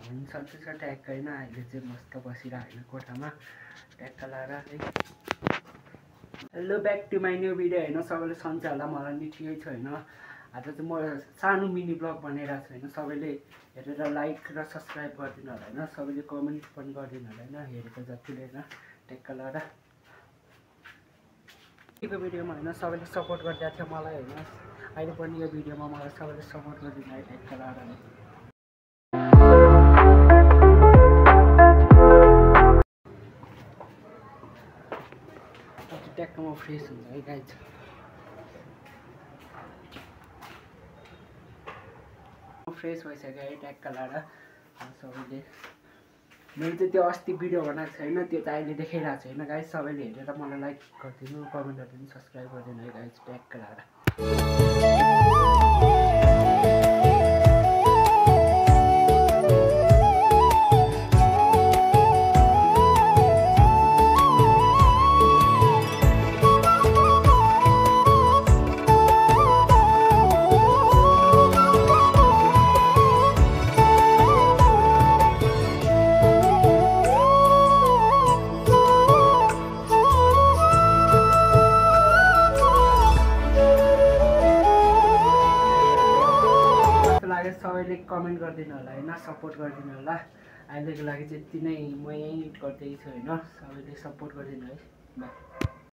हुन्छ त्यसको ट्याक्क होइन अहिले चाहिँ मस्त बसिरहेको होइन कोठामा ट्याक्क लाएर है। Hello back to my new video होइन। सबैले सन्चै होला, मलाई नि ठिकै छ होइन। आज चाहिँ म सानो मिनी ब्लग बनाइरहेको छु होइन। सबैले हेरेर लाइक र सब्सक्राइब गरिदिनु होला होइन। सबैले कमेन्ट पनि गरिदिनु होला होइन, हेरेको जतिले होइन ट्याक्क लाएर। यो भिडियोमा होइन सबैले सपोर्ट गरिदिएको थियो मलाई होइन। अहिले पनि यो भिडियोमा मलाई सबैले सपोर्ट गरिदिनु है ट्याक्क लाएर। ट्याक्कमा फ्रेस हुन्छ है गाइज। फ्रेस भइसक्यो है ट्याक्क लाएर सबैले। मैले चाहिँ त्यो अस्ति भिडियो बनाएको छैन, त्यो चाहिँ अहिले देखाइरहेको छु होइन गाइज। सबैले हेरेर मलाई लाइक गरिदिनु, कमेन्ट गरिदिनु, सब्सक्राइब गरिदिनु है गाइज ट्याक्क लाएर। सबैले कमेन्ट गरिदिनु होला होइन, सपोर्ट गरिदिनु होला। अहिलेको लागि चाहिँ यति नै, म यहीँ गर्दैछु होइन। सबैले सपोर्ट गरिदिनु है।